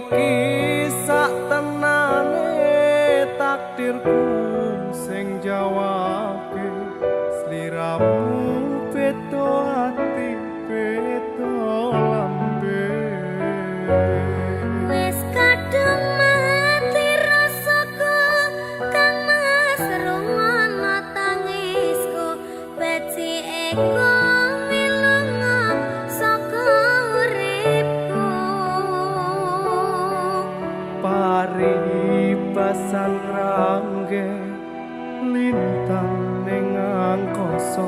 iki sak tenane takdirku sing jawabke sliramu beda ati beda lambe. Wis kadung mati rasaku kang Mas rungono tangisku becike kowe lunga saka uripku. Paribasan rangge lintang ning angkasa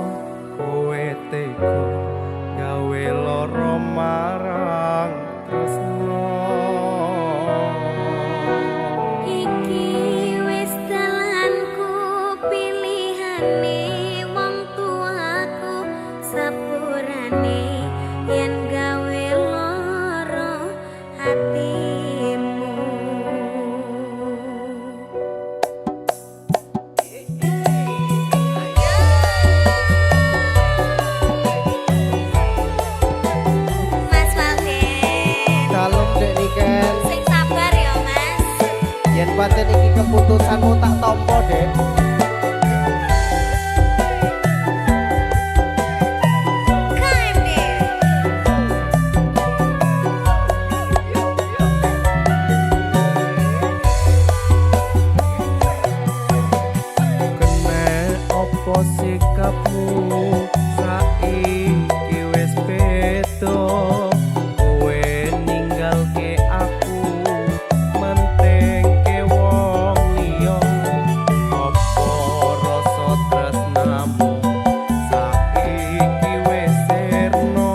kowe tega gawe lara marang tresno. Iki wis dalanku pilihane wong tuaku sepurane yen gawe lara hatimu. Mas Walden, Dalem Dek Niken. Sing sabar ya Mas. Yen pancen iki keputusanmu tak tampa, Dek. KMD. Kene opo sikapmu saiki wis beda kowe ninggalke aku mentingke wong liya opo rasa tresnamu saiki wis sirna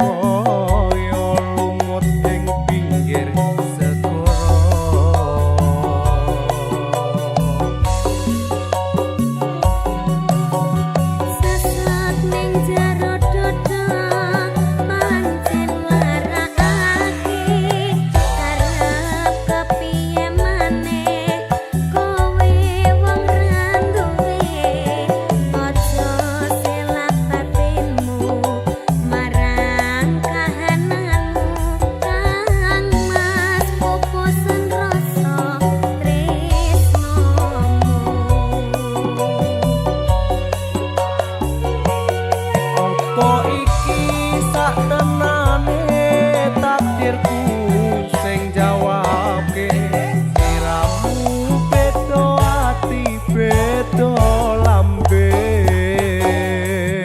kaya lumut ing pinggir segara. Sesek ning jero dada pancen warakake karep kepiye maneh kowe wong ra duwe aja selak batinmu marang kahananmu kang Mas pupusen rasa tresnomu. Apa iki sak tenane takdirku sing jawabke sliramu beda ati beda lambe.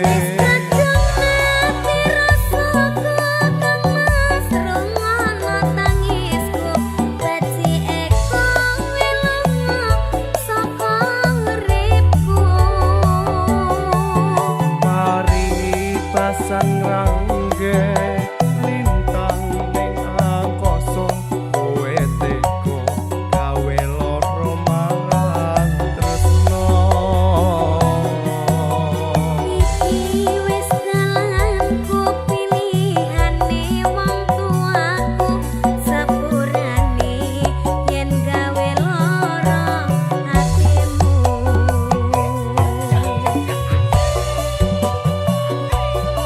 Wis kadung mati rasaku kang Mas rungono tangisku becike kowe lunga saka uripku. Paribasan rangge lintang ning angkasa kowe tega gawe lara marang tresno. Iki wis dalanku pilihane wong tuaku sepurane yen gawe lara atimu.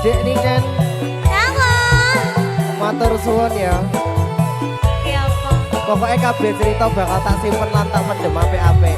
Dek Niken, Halo. Matur suwun ya. Ya apa? Pokoknya kabeh cerita bakal tak simpen lan tak pendem apik-apik.